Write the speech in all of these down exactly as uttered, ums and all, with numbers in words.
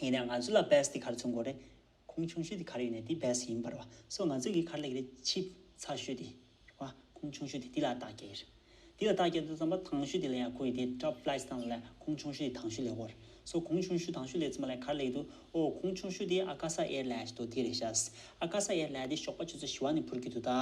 ཡིན་ནའང་ང་ཚོ་ལ་བེ་སི་དེ་ག་རེ་མཚོན་དགོས་རེད། ཁུངས་ཆུང་ཤོས་དེ་ག་རེ་ཡིན་ནའི་དེ་བེ་སི་ཡིན་པ་རེད་བ། སོ་ང་ཚོས་གི་ག་རེ་ལབ་ཀྱི་རེད། ཆེས་ཚ་ཤོས་དེ་རེད་བ། ཁུངས་ཆུང་ཤོས་དེ་དེ་ལ་རྟགས་རྒྱག་གི་རེད། དེ་ལ་རྟགས་རྒྱག་དུས་ཙམ་པ་དང་ཤོས་དེ་ལ་ཡང་ཁོ་ཡི་དེ་ཊོབ་ཕི་ལའེ་ཊི་སྟེང་ལ་ཁུངས་ཆུང་ཤོས་དེ་དང་ཤོས་ལབ་ཀྱི་ཡོད་རེད། སོ་ཁུངས་ཆུང་ཤོས་དང་ཤོས་ལབ་ཙམ་པ་ལ་ག་རེ་ལབ་ཀྱི་འདུག་ཨོ་ཁུངས་ཆུང་ཤོས་དེ་ཨ་ཀ་ས་ཨེར་ལབ་ཡག་ཅིག་འདུག་དེ་རེད་ཤག་ཨ་ཀ་ས་ཨེར་ལབ་ཡག་དེ་ཞོགས་པ་ཆུ་ཚོད་བཞི་པ་ནས་འཕུར་གྱི་འདུག་ད།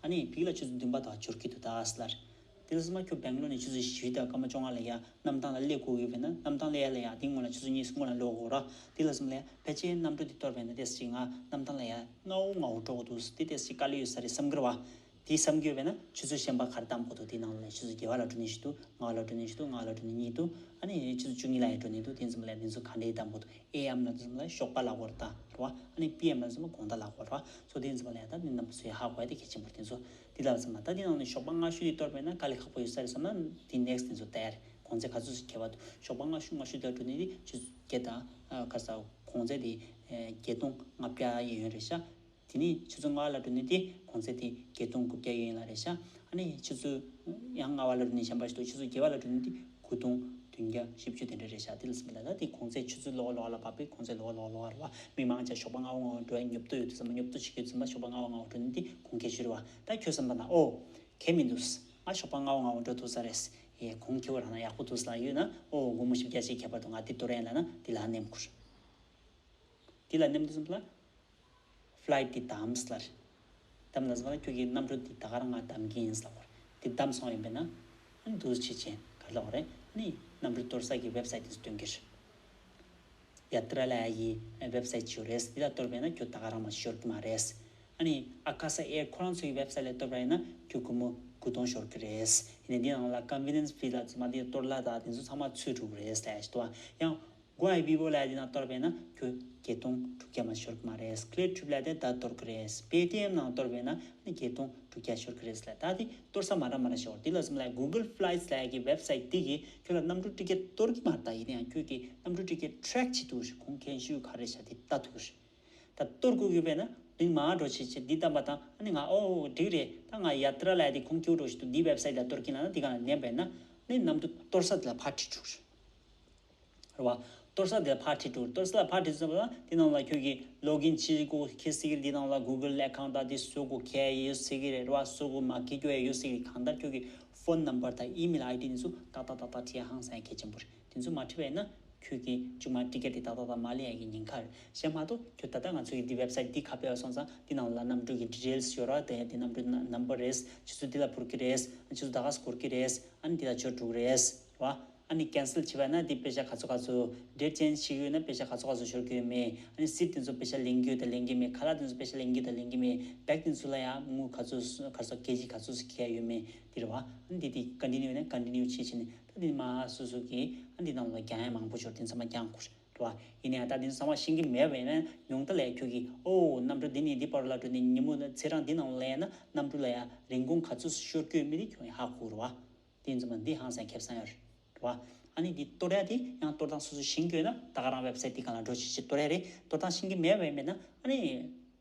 ཨ་ནི་ཕ་གི་ལ་ཆུ་ཚོད་བདུན་པ་དང་འབྱོར་གྱི་འདུག་ད་ཟེར་ལབ་རེད། དེ་ལ་སོ་མ་ཁྱོད་སྦེང་ལོར་ནས་ཆུ་ཚོད་བཞི་དང་སྐར་མ་བཅོ་ལྔ་ལ་ཡ་གནམ་ཐང་ལ་སླེབས་དགོས་ཡོད་པས་ན། གནམ་ཐང་ལ་ཡ་ལ་ཡ་དེ་སྔོན་ལ་ཆུ་ཚོད་གཉིས་སྔོན་ལ་ལོག་དགོས་ར། དེ་ལ་སོ་མ་ལ་ཡ་ཕལ་ཆེར་གནམ་གྲུ་དེ་གཏོར་བས་ན་ཏོག་ཙམ་ཅིག་ང་གནམ་ཐང་ལ་ཡ་སྔ་བོ་སྔ་བོ་འགྲོ་དགོས་འདུག་དེ་ཏོག་ཙམ་ཅིག་དཀའ་ལས་ཡོད་ས་རེད་བསམ་གྱི་རེད་བ། དེ་བསམ་གྱི་ཡོད་པས་ན་ཆུ་ཚོད་གཞན་པ་ག་རེ་བདམས་དགོས་འདུག་དེ་ནང་ལ་ཆུ་ཚོད་བརྒྱད་པ་ལ་འགྲོ་ནི་ཞིག་འདུག་ལྔ་པ་ལ་འགྲོ་ནི་ཞིག་འདུག་ལྔ་པ་ལ་འགྲོ་ནི་གཉིས་འདུག་ཨ་ནི་ཆུ་ཚོད་བཅུ་གཉིས་ལ་ཡ་འགྲོ་ནི་འདུག་དེ་ཚོ་ལ་ཡ་དེ་ཚོ་ག་འདྲས་བདམས་དགོས་འདུག་ཨེ་ཨེམ་ལ་དེ་ཚོ་ལ་ཡ་ཞོགས་པ་ལབ་དགོས་རེད་ད་རེད་བ། ཨ་ནི་པི་ཨེམ་ལ་དེ་ཚོ་ལ་ཡ་དགོང་དག་ལབ་དགོས་རེད་བ། སོ་དེ་ཚོ་ལ་ཡ་ད་ནི་རྣམ་པ་ཚོ་ཡ་ཧ་གོ་ཡ་དེ་གལ་ཆེན་པོ་རེད། དེ་ཚོ་དེ་ལ་ཚང་མ་ད་དེ་ནང་ནས་ཞོགས་པ་སྔ་ཤོས་དེ་གཏོར་བས་ན་དཀའ་ལས་ཁག་པོ་ཡོད་ས་རེད་བསམ་ན་དེ་ནེག་སི་དེ་ཚོ་ལྟ་ཡ་རེད། གོང་ཚད་ག་ཚོད་ཞིག་ཁྱད་པར་འདུག་ཞོགས་པ་སྔ་ཤོས་སྔ་ཤོས་དེ་ལ་འགྲོ་ནི་དེ་ཆུ་ཚོད་བརྒྱད་དང་ཨ་ག་རེ་ཟ་གོང་ཚད་དེ་ཨ་བརྒྱད་སྟོང་ལྔ་བརྒྱ་ཡན་ཡོད་རེད་ཤག་དེ་ནས་ཆུ་ཚོད་ལྔ་པ་ལ་འགྲོ་ནི་དེ་གོང་ཚད་དེ་བརྒྱད་སྟོང་དགུ་བརྒྱ་ཡན་ལ་རེད་ཤག་ཨ་ནི་ཆུ་ཚོད་ཡང་ལྔ་པ་ལ་འགྲོ་ནི་གཞན་པ་ཞིག་འདུག་ཆུ་ཚོད་བརྒྱད་པ་ལ་འགྲོ་ནི་དེ་དགུ་སྟོང་བདུན་བརྒྱ་བཞི་བཅུ་དེ་འདྲ་རེད་ཤག་དེ་ལ་སོ་མ་ལ་ད་དེ་གོང་ཚད་ཆུ་ཚོད་ལོགས་ལོགས་ལ་བབས་པས་གོང་ཚད་ལོགས་ལོགས་ལོགས་རེད་བ། མི་མང་ཆ་ཞོགས་པ་སྔ་པོ་སྔ་པོ་འགྲོ་ཡ་ཉོབ་ཏོ་ཡོད་དུས་ཙམ་པ་ཉོབ་ཏོ་བྱེད་ཀྱི་ཡོད་དུས་ཙམ་པ་ཞོགས་པ་སྔ་པོ་སྔ་པོ་འགྲོ་ནི་དེ་གོང་ཁེ་ཤོས་རེད་བ། ད་ཁྱོད་བསམ་པ་ན་ཨོ་གལ་མི་འདུག་ང་ཞོགས་པ་སྔ་པོ་སྔ་པོ་འགྲོ་ཐུབ་ས་རེད། ཡེ་གོང་ཁེ་པོ་རག་ན་ཡག་པོ་འདུག་ལབ་ཡོད་ན། ཨོ་སྒོར་མོ་བཞི་བརྒྱ་ཞིག་ཁྱད་པར་འདུག་ང་དེ་གཏོར་ཡིན་ལབ་ན་དེ་ལ་ནེམ་ཁུར། དེ་ལ་ནེམ་དུས་ཙམ་པ་ལ་ཕི་ལའེ་ཊི་དེ་བདམས་ལབ་རེད། བདམས་ལ་ཟེར་བ་ལ་ཁྱོད་ཀྱི་གནམ་གྲུ་དེ་ད་ག་རང་ང་བདམས་ཀྱི་ཡིན་ལབ་དགོས་རེད། དེ་བདམས་སོང་ཡིན་པས་ན་ཨ་ནི་འདུག་བྱེད་ཆེན་ག་རེ་ལབ་དགོས་རེད། ཨ་ནི་གནམ་གྲུ་གཏོར་ས་གི་ཝེབ་སའིཊ་དེ་ཚོ་སྟོན་གྱི་རེད། ཡ་ཏྲ་ལ་ཡི་ཝེབ་སའིཊ་ཅིག་ཡོད་རེད། འདི་ལ་གཏོར་བས་ན་ཁྱོད་ད་ག་རང་མ་ཤོར་གི་མ་རེད། ཨ་ནི་ཨ་ཀ་ས་ཨེར་ཁོ་རང་ཚོའི་ཝེབ་སའིཊ་ལ་གཏོར་བ་ཡིན་ན་ཁྱོད་སྒོར་མོ་དགུ་སྟོང་ཤོར་གི་རེད། ཡིན་ནའི་འདི་ནང་ལ་ཀོན་ཝི་ནེན་སི་ཕི་ལ་ཚང་མ་འདི་གཏོར་གླ་དང་དེ་ཚོ་ཚང་མ་ཚུད་འགྲོ་གི་རེད་ཟེར་ཡ་ཞིག་འདུག་བ། ཡང་གོ་ཨའི་བི་བོ་ལ་ཡ་འདི་ནང་གཏོར་བས་ན་ཁྱོད་བརྒྱད་སྟོང་དྲུག་བརྒྱ་མ་ཤོར་གི་མ་རེད། ཀི་ལིག་ཊི་རིབ་ལ་དེ་ད་གཏོར་གི་རེད། པེ་ཊི་ཨེམ་ནང་གཏོར་བས་ན་ཨ་ནི་བརྒྱད་སྟོང་དྲུག་བརྒྱ་ཤོར་གི་རེད་ཟེར་ལ། ད་དེ་གཏོར་ས་མ་འདྲ་མ་འདྲ་ཤོར། འདི་ལ་ཚང་མ་ལ་གུ་གལ་ཕི་ལའེཊ་ལ་ཡ་གི་ཝེབ་སའིཊ་འདི་གིས་ཁྱོད་ལ་གནམ་གྲུ་ཊི་ཀེ་ཊི་གཏོར་གི་མ་རེད། ད་ཡིན་ན་ཡང་ཁྱོད་ཀྱི་གནམ་གྲུ་ཊི་ཀེ་ཊི་ཊེག་བྱེད་ཐུབ་རེད། གོང་ཁེ་ཤོས་ག་རེ་བཞག་དེ་ལྟ་ཐུབ་རེད། ད་གཏོར་དགོས་ཀྱི་ཡོད་པས་ན་འདི་མར་འགྲོ་བྱེད་བྱེད་འདི་བཏང་པ་དང་ཨ་ནི་ང་ཨོ་འགྲིག་རེད། ད་ང་ཡ་ཏྲ་ལ་ཡ་དེ་ཁུངས་སྐྱེལ་འགྲོ་ཞིག་འདུག་འདི་ཝེབ་སའིཊ་ལ་གཏོར་གྱིན་ལ་ན་འདི་ག་ལ་ནེམ་པས་ན་ནི་གནམ་གྲུ་གཏོར་ས་དེ་ལ་ཕར་ཁྲིད་འགྲོ་རེད་བ། གཏོར་ས་དེ་ལ་ཕར་ཁྲིད་འགྲོ། གཏོར་ས་ལ་ཕར་ཁྲིད་འགྲོ་ཙམ་པ་ལ་འདི་ནང་ལ་ཁྱོད་ཀྱི་ལོག་ཨིན་བྱེད་དགོས་ཁེལ་སྲིད་ཀྱི་རེད། འདི་ནང་ལ་གུ་གལ་ཨེ་ཁའུན་ཊི་དང་འདི་བཟོ་དགོས་ཁེལ་ཡོད་སྲིད་ཀྱི་རེད་བ། བཟོ་དགོས་མ་ཁེལ་རྒྱུ་ཡ་ཡོད་སྲིད་ཀྱི་རེད། གང་ལྟར་ཁྱོད་ཀྱི་ཕོན་ནམ་བར་དང་ཨི་མེལ་ཨའི་ཌི་འདི་ཚོ་ཏག་ཏག་ཏག་ཏག་ཁྲིད་ཡ་ཧང་སང་གལ་ཆེན་པོ་རེད། དེ་ཚོ་མ་ཁྲིད་པ་ཡིན་ན་ཁྱོད་ཀྱི་མཇུག་མ་ཊི་ཀེ་ཊི་དེ་ཏག་ཏག་ཏག་མ་ལེན་ཡ་གི་ཉེན་ཁ་རེད། གཞན་མ་གཏོགས་ཁྱོད་ད་ལྟ་ང་ཚོ་གི་འདི་ཝེབ་སའིཊ་འདི་ཁ་ཕེབས་པ་སོང་ཙང་འདི་ནང་ལ་གནམ་གྲུ་གི་ཌི་ཊེལ་སི་ཡོད་ར། དེ་འདི་གནམ་གྲུ་ནམ་བར་རེད། ཆུ་ཚོད་འདི་ལ་འཕུར་གི་རེད། ཆུ་ཚོད་ད་ག་སེ་འགོར་གི་རེད། ཨ་ནི་འདི་ལ་འབྱོར་འགྲོ་གི་རེད་བ། ཨ་ནི་ཁེན་སེལ་བྱེད་པ་ན་འདི་པེ་ཤ་ག་ཚོད་ག་ཚོད། ཌེ་ཊི་ཅེན་ཇི་བྱེད་ཀྱི་ཡོད་ན་པེ་ཤ་ག་ཚོད་ག་ཚོད་འབྱོར་གྱི་ཡོད་མེད། ཨ་ནི་སིཊ་དེ་ཚོ་པེ་ཤ་ལེན་གྱི་ཡོད་དང་ལེན་གྱི་མེད། ཁ་ལག་དེ་ཚོ་པེ་ཤ་ལེན་གྱི་དང་ལེན་གྱི་མེད། བེག་དེ་ཚོ་ལ་ཡང་དངུལ་ག་ཚོད་ག་ཚོད་ཀེ་ཇི་ག་ཚོད་ཟེར་ཁྱེར་ཡོད་མེད་འདི་རེད་བ། ཨ་ནི་འདི་དེ་ཀོན་ཊི་ནིའུ་ཡིན་ན་ཀོན་ཊི་ནིའུ་བྱེད་བྱེད་ནས་ད་འདི་མ་སོ་སོ་གི་ཨ་འདི་ནང་ལ་རྒྱག་ཡ་མང་པོ་འབྱོར། དེ་ཚང་མ་རྒྱག་དགོས་རེད་བ། ཡིན་ནའང་ད་དེ་ཚང་མ་ཤེས་ཀྱི་མེད་པ་ཡིན་ན་ཉུང་མཐའ་ལ་ཁྱོད་ཀྱིས་ཨོ་གནམ་གྲུ་འདི་ནས་འདི་བར་ལ་འགྲོ་ནས་ཉིན་མོ་ཚེས་གྲངས་འདི་ནང་ལ་ཡིན་ན་གནམ་གྲུ་ལ་ཡང་རིན་གོང་ག་ཚོད་ཤོར་གྱི་ཡོད་མེད་དེ་ཁྱོད་ཀྱིས་ཧ་གོ་རེད་བ། དེ་ཚང་མ་འདི་ཧང་སང་ཁེ་བཟང་ཡོད་རེད་བ། ཨ་ནི་འདི་གཏོར་ཡ་དེ་ཡང་གཏོར་སྟངས་སོ་སོ་ཤེས་ཀྱི་ཡོད་ན་ད་ག་རང་ཝེབ་སའིཊ་འདི་སྒང་ལ་འགྲོ་བྱེད་ཅིག་གཏོར་ཡ་རེད། གཏོར་སྟངས་ཤེས་ཀྱི་མེད་པ་ཡིན་ན་ཨ་ནི།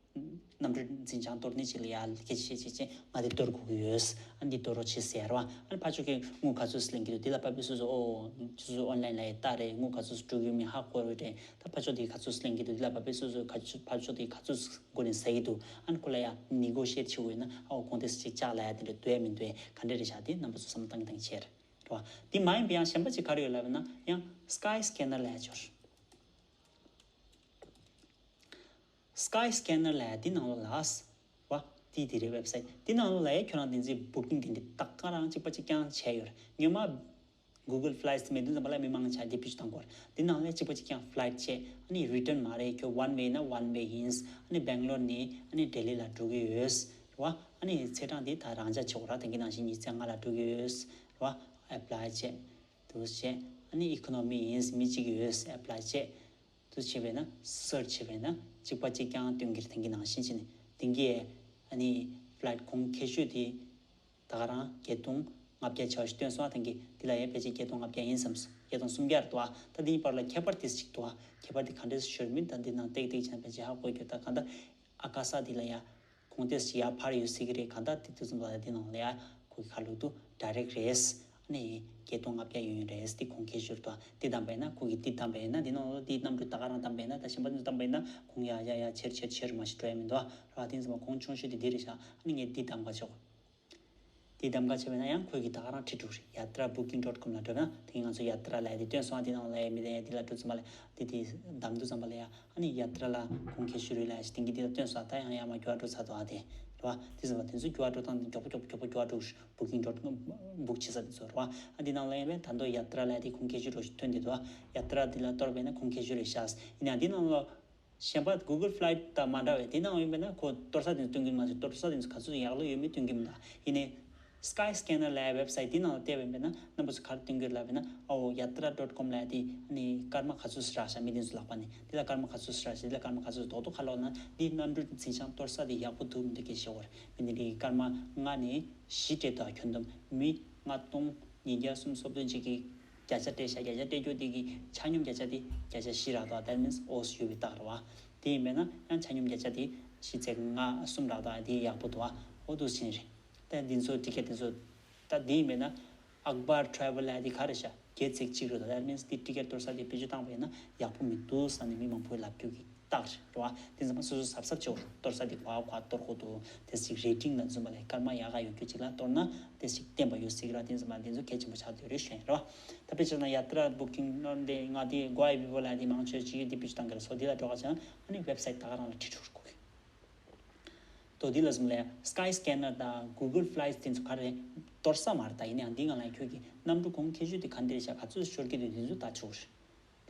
གནམ་གྲུ་འཛིན་བྱང་གཏོར་ནི་ཅིག་ལ་ཡ་སྐད་ཆ་བཤད་བྱེད་ཅེས་ང་དེ་གཏོར་དགོས་ཀྱི་ཡོད། ཨ་འདི་གཏོར་རོགས་བྱེད་ཟེར་བ། ཨ་ནི་ཕར་ཕྱོགས་ཀྱི་དངུལ་ག་ཚོད་ལེན་གྱི་འདུག་འདི་ལ་བབས་པས་སོ་སོ་ཨོ་སོ་སོ་ཨོན་ལན་ལ་ཡ་ལྟ་རེད། དངུལ་ག་ཚོད་འགྲོ་གི་ཡོད་མེད་ཧ་གོ་རེད། ད་ཕར་ཕྱོགས་དེ་ག་ཚོད་ལེན་གྱི་འདུག་འདི་ལ་བབས་པས་སོ་སོ་ག་ཚོད་ཕར་ཕྱོགས་དེ་ག་ཚོད་སྒོ་ནས་ཟ་གི་འདུག་ཨ་ནི་ཁོ་ལ་ཡ་ནི་གོ་ཤི་ཨེཊ་བྱེད་དགོས་ཡོད་ན་ཨོ་གོང་དེ་ཅིག་བཅག་ལ་ཡ་དེ་འདྲ་འདུག་ཡ་མི་འདུག་ཡ་ག་འདྲ་རེད་ཤག་དེ་རྣམ་པ་ཚོ་བསམ་བློ་བཏང་གི་བཏང་གི་བྱས་རེད་བ། དེ་མ་ཡིན་པའི་ཡང་གཞན་པ་ཅིག་ག་རེ་ཡོད་ལབ་ན་ཡང་སི་ཀའི་སི་ཀེ་ནར་ལ་ཡ་འབྱོར། སི་ཀའི་སི་ཀེ་ནར་ལབ་ཡ་འདི་ནང་ལོགས་ལ་བ། འདི་འདི་རེད་ཝེབ་སའིཊ། འདི་ནང་ལོགས་ལ་ཡ་ཁྱོད་རང་འདི་ཚོའི་བུ་ཀིང་དེ་འདྲ་ད་ག་རང་གཅིག་པ་གཅིག་རྐྱང་བྱས་ཡོད་རེད། སྔོན་མ་གུ་གལ་ཕི་ལའེཊ་མེད་དུས་ཙམ་པ་ལ་མི་མང་ཆ་འདི་བེད་སྤྱོད་གཏང་གི་ཡོད་རེད། འདི་ནང་ལ་གཅིག་པ་གཅིག་རྐྱང་ཕི་ལའེཊ་བྱས། ཨ་ནི་རི་ཊརན་མ་རེད། ཁྱོད་ཝན་ཝེ་ཡིན་ན་ཝན་ཝེ་ཡིན། ཨ་ནི་སྦེང་ལོར་ནས་ཨ་ནི་ལྡི་ལི་ལ་འགྲོ་གི་ཡོད་རེད་བ། ཨ་ནི་ཚེས་གྲངས་འདི་ད་རང་འཇགས་བྱེད་དགོས་ར། དེང་གི་ནང་བཞིན་ཉི་ཤུ་རྩ་ལྔ་ལ་འགྲོ་གི་ཡོད་རེད་བ། ཨེབ་ལའེ་བྱས། འདུག་བྱས། ཨ་ནི་ཨི་ཀོ་ནོ་མི་ཡིན་མི་གཅིག་ཡོད་ཨེབ་ལའེ་བྱས། འདུག་བྱས་པས་ན་སར་ཆ་བྱས་པས་ན་གཅིག་པ་གཅིག་རྐྱང་སྟོན་གྱི་རེད། དེང་གི་ནང་བཞིན་བྱས་ནས་དེང་གི་ཨ་ནི་ཕི་ལའེཊ་གོང་ཁེ་ཤོས་དེ་ད་ག་རང་བརྒྱད་སྟོང་ལྔ་བརྒྱ་བྱས་པ་ཞིག་སྟོན་སོང་། དེང་གི་འདི་ལ་ཡ་ཕལ་ཆེར་བརྒྱད་སྟོང་ལྔ་བརྒྱ་ཡིན་བསམ་སོང་། བརྒྱད་སྟོང་སུམ་བརྒྱ་རེད་འདུག་ཨ། ད་འདིའི་བར་ལ་ཁྱད་པར་དེ་ཅིག་འདུག་ཨ། ཁྱད་པར་དེ་ག་འདྲས་ཤོར་མིན་ད་འདི་ནང་ཏིག་ཏིག་བྱས་ན་ཕལ་ཆེར་ཧ་གོ་གི་ཡོད། ད་གང་ལྟར་ཨ་ཀ་ས་འདི་ལ་ཡ་གོང་ཏོག་ཙམ་ཡར་འཕར་ཡོད་སྲིད་ཀྱི་རེད། གང་ལྟར་དེ་དུས་ཙམ་པ་ལ་དེ་ནང་ལ་ཡ་ཁོ་གི་ཁ་ལུག་ཏུ་ཌའི་རེག་རེད། ནས་བརྒྱད་སྟོང་ལྔ་བརྒྱ་ཡོད་ཡོད་རེད། དེ་གོང་ཁེ་ཤོར་དོ། དེ་བདམས་པ་ཡིན་ན་ཁོ་གིས་དེ་བདམས་པ་ཡིན་ན་དེ་ནང་ལོ་དེ་གནམ་གྲུ་ད་ག་རང་བདམས་པ་ཡིན་ན་ད་གཞན་པ་ཚོ་བདམས་པ་ཡིན་ན་གོང་ཡར་ཡར་ཡར་ཆེར་ཆེར་ཆེར་མ་ཞིག་འགྲོ་ཡ་མི་འདུག་ར། དེ་ཚོ་མ་གོང་ཆུང་ཤོས་དེ་འདི་རེད་ཤག་ཨ་ནི་ངས་འདི་གདམ་ག་ཆོག་འདི་གདམ་ག་བྱས་པ་ཡིན་ན་ཡང་ཁོས་གི་ད་ག་རང་ཁྲིད་འགྲོ་རེད། ཡ་ཏྲ་བུ་ཀིང་ཌོཊ་ཀོམ་ལ་འགྲོ་ན་དེ་ང་ཚོ་ཡ་ཏྲ་ལབ་ཡ་དེ་སྟོན་སོང་། ཨ་དེ་ནང་ལ་ཡ་མི་དེ་ཡ་དེ་ལ་འགྲོ་ཙམ་པ་ལ་དེ་དེ་གདམ་དུས་ཙམ་པ་ལ་ཡ་ཨ་ནི་ཡ་ཏྲ་ལ་གོང་ཁེ་ཤོར་རེད་ལབ་ཡ་ཞིག་དེང་གི་དེ་ལ་སྟོན་སོང་། ད་ཡང་ཡ་མ་འགྱུར་བ་འགྲོ་ཚར་འདུག་ཨ་དེ་རེད་བ། དེ་ཙམ་པ་དེ་ཚོ་འགྱུར་བ་འགྲོ་སྟངས་དེ་མགྱོགས་པོ་མགྱོགས་པོ་མགྱོགས་པོ་འགྱུར་བ་འགྲོ་བུ་ཀིང་ཌོཊ་ཀོམ་བུག་བྱེད་ས་དེ་ཚོ་རེད་བ། ཨ་དེ་ནང་ལ་ཡིན་པས་ད་དུང་ཡ་ཏྲ་ལབ་ཡ་དེ་གོང་ཁེ་ཤོར་འགྲོ་ཞིག་ཐོན་བསྡད་འདུག་ཡ་ཏྲ་དེ་ལ་གཏོར་བས་ན་གོང་ཁེ་ཤོར་རེད་ཤག་ཡིན་ཡང་དེ་ནང་ལ། གཞན་པ་Google Flight དང་མ་འདྲ་བས་དེ་ནང་ཡིན་པས་ན་ཁོ་གཏོར་ས་དེ་ཚོ་སྟོན་གྱི་མི་འདུག་གཏོར་ས་དེ་ཚོ་ག་ཚོད་ཡག་ལོས་ཡོད་མེད་སྟོན་གྱི་མི་འདུག་ཡིན་ནའི་Skyscanner ལབ་ཡ་ཝེབ་སའིཊ་དེ་ནང་ལ་བལྟས་པ་ཡིན་པས་ན་རྣམ་པ་ཚོ་ག་རེ་སྟོན་གྱི་ཡོད་ལབ་པས་ན་ཨའོ་ཡ་ཏྲ་ཌོཊ་ཀོམ་ལབ་ཡ་དེ་ཨ་ནི་སྐར་མ་ག་ཚོད་ཞིག་རག་ཤག་མི་དེ་ཚོ་ལག་པ་ནས་དེ་ལ་སྐར་མ་ག་ཚོད་ཞིག་རག་ཤག་དེ་ལ་སྐར་མ་ག་ཚོད་ཞིག་རྡོག་རྡོག་ཁ་ལོག་ན་འདི་གནམ་གྲུ་འཛིན་བྱང་གཏོར་ས་དེ་ཡག་པོ་འདུག་མི་འདུག་སྐད་ཆ་བཤད་ཡོད་རེད། མི་དེ་འདྲའི་སྐར་མ་ལྔ་ནས་བཞི་སྤྲད་འདུག་ཁྱོན་བསྡོམས་མི་ལྔ་སྟོང་ཉིས་བརྒྱ་སུམ་ཅུ་སོ་བདུན་ཅིག་གི་བརྒྱ་ཆ་སྤྲད་ཤག་བརྒྱ་ཆ་སྤྲད་རྒྱུ་དེ་གི་ཆ་སྙོམས་བརྒྱ་ཆ་དེ་བརྒྱ་ཆ་བཞི་རག་འདུག That means ཨོས་ཡོད་པའི་རྟགས་རེད་བ། དེ་ཡིན་པས་ན་ཡང་ཆ་སྙོམས་བརྒྱ་ཆ་དེ་བཞི་ཚེག་ལྔ་གསུམ་རག་འདུག་དེ་ཡག་པོ་འདུག་བ། འོ་འདུག་ཕྱིན་རེད། ད་འདི་ཚོ་ཊི་ཀེ་ཊི་འདི་ཚོ་ད་དེ་ཡིན་པས་ན་ཨག་བར་ཊ་རེ་ཝལ་ལབ་ཡ་དེ་ག་རེ་ཤག་བརྒྱད་ཚེག་གཅིག་རེད་འདུག That means དེ་ཊི་ཀེ་ཊི་གཏོར་ས་དེ་བེད་སྤྱོད་བཏང་བ་ཡིན་ན་ཡག་པོ་མི་འདུག་བསམ་ནས་མི་མང་པོས་ལབ་རྒྱུ་གི་རྟགས་རེད་བ། དེ་ཚང་མ་སོ་སོ་གཟབ་གཟབ་བྱེད་དགོས་རེད། གཏོར་ས་དེ་ག་པར་ག་པར་གཏོར་དགོས་འདུག་དེ་ཅིག་རེ་ཊིང་ལ་འཛུམ་པ་ལས་སྐར་མ་ཡག་ག་ཡོད་རྒྱུ་ཅིག་ལ་གཏོར་ན་དེ་ཅིག་བརྟན་པ་ཡོད་སྲིད་ར། དེ་ཚང་མ་དེ་ཚོ་གལ་ཆེན་པོ་ཆགས་བསྡད་རེད་ཞུ་ཡ་རེད་བ། ད་དཔེ་བྱས་ན་ཡ་ཏྲ་བུ་ཀིང་ནོར་འདི་ང་དེ་གོ་ཨའི་བི་བོ་ལ་དེ་མང་ཆེ་ཅིག་ཡོད་དེ་བེད་སྤྱོད་བཏང་གི་རེད། སོ་དེ་ལ་འགྲོ་ག་བྱས་ན་ཨ་ནི་ཝེབ་སའིཊ་ད་ག་རང་ལ་ཁྲིད་འགྲོ་དགོས་གི། ཏོ་འདི་ལ་བཟུང་ལས་Skyscanner དང་Google Flights དེ་ཚོ་ག་རེ་གཏོར་ས་མ་རེད། ད་ཡིན་ནའང་འདི་ང་ལ་ཁྱོད་ཀྱི་གནམ་གྲུ་གོང་ཁེ་ཤོས་དེ་ག་འདྲ་རེད་ཤག་ག་ཚོད་ཤོར་གྱི་འདུག་དེ་ཚོ་ལྟ་ཆོག་རེད།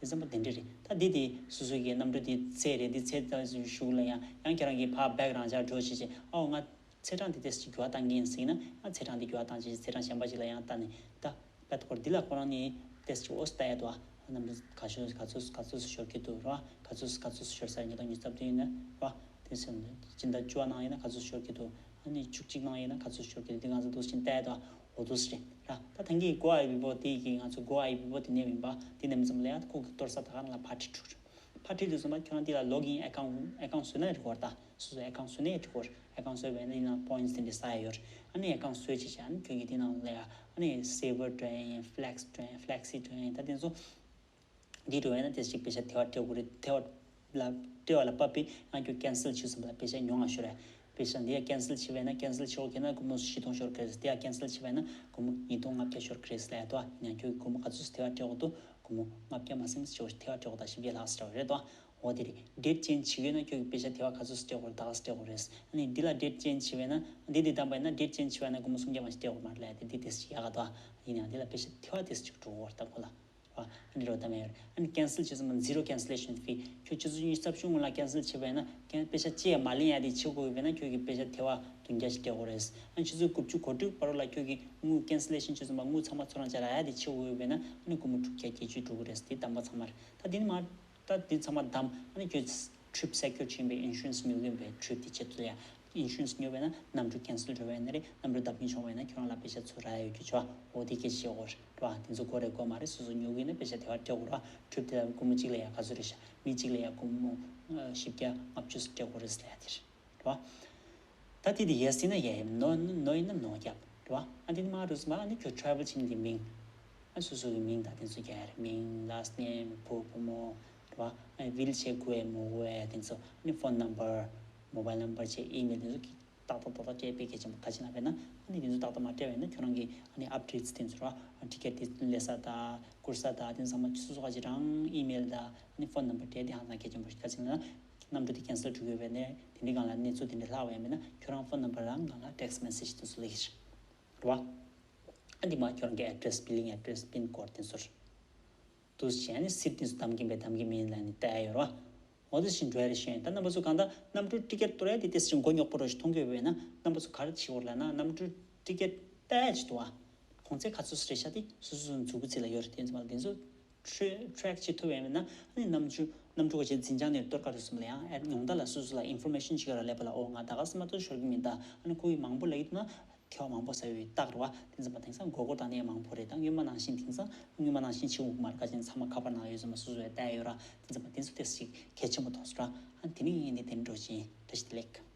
དེ་ཙམ་པ་དེ་འདྲ་རེད། ད་འདི་དེ་སོ་སོ་གི་གནམ་གྲུ་དེ་ཚད་རེད། འདི་ཚད་ད་གཞུག་ལ་ཡང་ཡང་ཁྱེད་རང་གིས་ཕར་བེག་རང་འཇགས་འགྲོ་བྱེད་བྱེད་ཨའོ་ང་ཚད་གྲངས་དེ་ཏོག་ཙམ་འགྱུར་བ་བཏང་གི་ཡིན་ཟེར་ན་ཡང་ཚད་གྲངས་དེ་འགྱུར་བ་བཏང་བྱེད་ཚད་གྲངས་གཞན་པ་ཞིག་ལ་ཡང་བལྟ་ནས་ད། ད་སྐོར་འདི་ལ་ཁོ་རང་ནི་ཏོག་ཙམ་ཨོ་ལྟ་ཡ་འདུག་ཨ། གནམ་གྲུ་ག་ཤོད་ག་ཚོད་ག་ཚོད་ཤོར་གྱི་འདུག་ར། ག་ཚོད་ག་ཚོད་ཤོར་ས་ཉིས་སྟོང་ཉི་ཤུ་རྩ་བདུན་ཡིན་ན་ར། དེ་ཚོ་སྤྱི་ཟླ་བཅུ་པ་ནང་ཡིན་ན་ག་ཚོད་ཤོར་གྱི་འདུག་ཨ་ནི་བཅུ་གཅིག་ནང་ཡིན་ན་ག་ཚོད་ཤོར་གྱི་འདུག་དེ་ང་ཚོ་འདུག་ཕྱིན་ལྟ་ཡ་འདུག་ཨ། འོ་འདུག་སེ་རེད་ར། ད་ཐང་གི་གོ་ཨའི་བི་བོ་དེ་གི་ང་ཚོ་གོ་ཨའི་བི་བོ་དེ་ནས་མིན་པ་དེ་ནས་མི་ཙམ་ལ་ཡ་ཁོ་གི་གཏོར་ས་ད་ག་རང་ལ་ཕར་ཁྲིད་འགྲོ་རེད། ཕར་ཁྲིད་དུས་ཙམ་པ་ཁྱོད་རང་དེ་ལ་ལོག་ཨིན་ཨེ་ཁའུན་ཨེ་ཁའུན་བཟོས་ན་རེད་གོ་ར། ད་སོ་སོ་ཨེ་ཁའུན་བཟོས་ན་ཡང་འགྲིག་གོ། ཨེ་ཁའུན་བཟོས་པས་ན་དེ་ནང་པོ་ཡིན་ཊི་དེ་འདྲ་བསགས་ཡ་ཡོད། ཨ་ནི་ཨེ་ཁའུན་བཟོས་བྱས་བྱས་ཨ་ནི་ཁྱོད་ཀྱིས་དེ་ནང་ལ་ཡ་ཨ་ནི་སེ་ཝར་འགྲོ་ཡ་ཡིན། ཕི་ལེག་སི་འགྲོ་ཡ་ཡིན། ཕི་ལེག་སི་འགྲོ་ཡ་ཡིན། ད་དེ་ཚོ་འདི་འགྲོ་ཡ་ན་དེ་ཅིག་པེ་ཤ་ཐེ་བ་སྤྲད་དགོས་རེད། ཐེ་བ་ལ་སྤྲད་པ་ལ་བབས་པས་ང་ཁྱོད་ཀེན་སེལ་བྱས་ཙམ་པ་ལ་པེ་ཤ་ཉུང་ང་ཤོར་ར། པེ་ཤ་འདི་ཡ་ཀེན་སེལ་བྱས་པས་ན་ཀེན་སེལ་བྱེད་དགོས་ཁེལ་ན་སྒོར་མོ་བཞི་སྟོང་ཤོར་གི་རེད། དེ་ཡ་ཀེན་སེལ་བྱས་པས་ན་སྒོར་མོ་ཉིས་སྟོང་ལྔ་བརྒྱ་ཤོར་གི་རེད་ལབ་ཡ་འདུག་ཨ། ཡིན་ཡང་ཁྱོད་ཀྱིས་སྒོར་མོ་ག་ཚོད་ཐེ་བ་སྤྲད་དགོས་འདུག་སྒོར་མོ་ལྔ་བརྒྱ་མ་ཟིན་ཞེ་པོ་ཐེ་བ་སྤྲད་དགོས། ད་བཞི་བརྒྱ་ལྷག་ཙམ་རེད་དོ། འོ་དེ་རེད། ཌེ་ཊི་ཅེན་ཇི་བྱེད་ཀྱི་ཡོད་ན་ཁྱོད་ཀྱིས་པེ་ཤ་ཐེ་བ་ག་ཚོད་སྤྲད་དགོས་རེད། ད་ག་ཚོད་སྤྲད་དགོས་རེད། ཨ་ནི་འདི་ལ་ཌེ་ཊི་ཅེན་ཇི་བྱེད་པ་ཡིན་ན་འདི་འདི་བདམས་པ་ཡིན་ན་ཌེ་ཊི་ཅེན་ཇི་བྱེད་པ་ཡིན་ན་སྒོར་མོ་སུམ་བརྒྱ་མ་ཞིག་སྤྲད་དགོས་མ་རེད་ལབ་ཡ་དེ་འདི་དེ་ཞིག་ཡག་ག་དོ། ཡིན་ཡང་འདི་ལ་པེ་ཤ་ཐེ་བ་དེ་ཞིག་འགྲོ་གི་རེད་ད་ཁོ་ལ། ཨ་ནི་རོ་ད་མེད་ཡོད་རེད། ཨ་ནི་ཀེན་སེལ་བྱེད་ཙམ་པ་ཛི་རོ་ཀེན་སེ་ལེ་ཤན་ཕི། ཁྱོད་ཆུ་ཚོད་ཉི་ཤུ་རྩ་བཞི་སྔོན་ལ་ཀེན་སེལ་བྱས་པ་ཡིན་ན་ཀན་པེ་ཤ་གཅིག་ཡང་མ་ལེན་ཡ་དེ་བྱེད་དགོས་ཡོད་པས་ན་ཁྱོད་ཀྱིས་པེ་ཤ་ཐེ་བ་བདུན་བརྒྱ་ཞིག་སྤྲད་དགོས་རེད། ཨ་ནི་ཆུ་ཚོད་དགུ་བཅུ་གོ་དྲུག་བར་ལ་ཁྱོད་ཀྱིས་དངུལ་ཀེན་སེ་ལེ་ཤན་བྱེད་ཙམ་པ་དངུལ་ཚང་མ་ཚུར་རང་འཇགས་རག་ཡ་དེ་བྱེད་དགོས་ཡོད་པས་ན་ཨ་ནི་སྒོར་མོ་དྲུག་བརྒྱ་བརྒྱད་ཅུ་འགྲོ་གི་རེད། དེ་བདམས་པ་ཚང་མར། ད་འདི་ནི་མ། ད་འདི་ཚང་མ་བདམས་ཨ་ནི་ཁྱོད་ཊི་རིབ་སེ་ཀུར་བྱེད་པའི་ཨིན་ཤུ་རན་སི་ཉོ་གི་ཡིན་པས། ཊི་རིབ་དེ་ཆེད་དུ་ཡ་ཨིན་ཤུ་རན་སི་ཉོས་པས་ན་གནམ་གྲུ་ཀེན་སེལ་འགྲོ་བས་ན་རེད། གནམ་གྲུ་བདམས་མི་བྱུང་བས་ན་ཁྱོད་རང་ལ་པེ་ཤ་ཚུར་རག་ཡ་ཡོད་རྒྱུ་བྱས། འོ་དེ་སྐད་ཆ་བཤད་དགོས་རེད་བ། དེ་ཚོ་དགོས་རེད་དགོས་མ་རེད། སོ་སོ་ཉོ་གི་ཡིན་ན་པེ་ཤ་དེ་བ་སྤྲད་དགོས་ར། ཊི་རིབ་དེ་ལ་སྒོར་མོ་གཅིག་ལ་ཡ་ག་ཚོད་རེད་ཤག་མི་གཅིག་ལ་ཡ་སྒོར་མོ་བཞི་བརྒྱ་ལྔ་བཅུ་ཙམ་སྤྲད་དགོས་རེད་ཟེར་ཡ་དེ་རེད་བ། ད་དེ་དེ་ཡེ་སི་ཡིན་ན་ཡེ། ནོ་ནོ་ཡིན་ན་ནོ་རྒྱབ་རེད་བ། ཨ་དེ་ནི་མ་རུ་སི་མ་ཨ་ནི་ཁྱོད་ཊ་རེ་ཝལ་བྱེད་མཁན་དེ་མིང་། ཨ་སོ་སོ་གི་མིང་དང་དེ་ཚོ་རྒྱག་ཡ་རེད། མིང་ལཱ་སི་ཊི་ནེམ་བུ་བུ་མོ་རེད་བ། ཨ་ཝིལ་ཆེར་དགོས་ཡ་མི་དགོས་ཡ་དེ་ཚོ། ཨ་ནི་ཕོན་ནམ་བར་མོ་བལ་ནམ་བར་བྱས་ཨི་མེལ་དེ་ཚོ་ཏག་ཏག་ཏག་ཏག་སྤྲད་པའི་གལ་ཆེན་པོ་ག་ཅི་ལབ་པས་ན། ཨ་ནི་དེ་ཚོ་ཏག་ཏག་མ་སྤྲད་པས་ན་ཁྱོད་རང་གི་ཨ་ནི་ཨབ་ཌེ་ཊི་སི་དེ་ཚོ་ར། ཊི་ཀེ་ཊི་དེ་ལེན་ས་དང་བསྐུར་ས་དང་དེ་ཚང་མ་སོ་སོ་ག་ཅི་རང་ཨི་མེལ་དང་ཨ་ནི་ཕོན་ནམ་བར་སྤྲད་དེ་ཧང་སང་གལ་ཆེན་པོ་ཞིག་ག་ཅི་ལབ་ན། གནམ་གྲུ་དེ་ཀེན་སེལ་འགྲོ་གི་ཡོད་པས་ནས་དེ་འདྲའི་སྒང་ལ་གནས་ཚུལ་དེ་འདྲ་ལྷག་པ་ཡིན་པས་ན་ཁྱོད་རང་ཕོན་ནམ་བར་རང་སྒང་ལ་ཊེག་སི་མེ་སེ་ཇི་དེ་ཚོ་སླེབས་ཀྱི་རེད་བ། ཨ་འདི་མ་ཁྱོད་རང་གི་ཨེ་ཌི་རེ་སི་བི་ལིང་ཨེ་ཌི་རེ་སི་པིན་ཀོཌ་དེ་ཚོ་རེད། དུ་བྱས་ནས་སིཊ་དེ་ཚོ་བདམས་ཀྱིན་པས་བདམས་ཀྱི་མིན་ལབ་ནས་བལྟ་ཡ་ཡོད་རེད་བ། འོ་དེ་བཞིན་འགྲོ་ཡ་རེད་ཤེས། ད་རྣམ་པ་ཚོ་གང་ལྟར་གནམ་གྲུ་ཊི་ཀེ་ཊི་གཏོར་ཡ་དེ་ཏོག་ཙམ་མགོ་རྙོག་པོ་རང་ཞིག་མཐོང་གི་ཡོད་པས་ན་རྣམ་པ་ཚོ་ག་རེ་བྱེད་དགོས་རེད་ལབ་ན་གནམ་གྲུ་ཊི་ཀེ་ཊི་བལྟ་ཡ་ཅིག་འདུག་བ། གོང་ཚད་ག་ཚོད་རེད་ཤག་དེ་སོ་སོ་སོའི་མཛུ་གུ་རྩེ་ལ་ཡོད་རེད། དེ་ཚོ་མ་དེ་ཚོ་ཊེ་ཊེག་བྱེད་ཐུབ་ཡ་མེད་ན་ཨ་ནི་གནམ་གྲུ་གནམ་གྲུ་ག་ཆེ་འཛིན་བྱང་ནས་གཏོར་ག་རེ་སོང་ལ་ཡང་ཨེ་ཉུང་མཐའ་ལ་སོ་སོ་ལ་ཨིན་ཕོར་མེ་ཤན་ཅིག་ཡོད་ར། ལེ་པ་ལ་ཨོ་ང་ད་ག་སེ་མ་གཏོགས་ཤོར་གི་མིན། ད་ཨ་ནི་ཁོ་གི་མང་པོ་ལ་ཡོད་ན་ཐེ་བ་མང་པོ་ཟ་ཡོད་རྟགས་རེད་བ། དེ་ཚོ་མ་དེང་སང་མགོ་སྐོར་བཏང་ནས་མང་པོ་རེད། ད་སྔོན་མ་ནང་བཞིན་དེང་སང་སྔོན་མ་ནང་བཞིན་བྱེད་དགོས་མ་རེད། ག་ཅན་ཚང་མ་ཁ་པར་ནང་ཡོད་ཚང་མ་སོ་སོ་ཡ་བལྟ་ཡ་ཡོད་ར། དེ་ཚོ་མ་དེ་ཚོ་ཏོག་ཙམ་གལ་ཆེན་པོ་མཐོང་སོང་ར། ཨ་ནི་དེ་ནི་ཡིན་ནི་དེ་འགྲོ་ཅིང་བཀྲ་ཤིས་བདེ་ལེགས།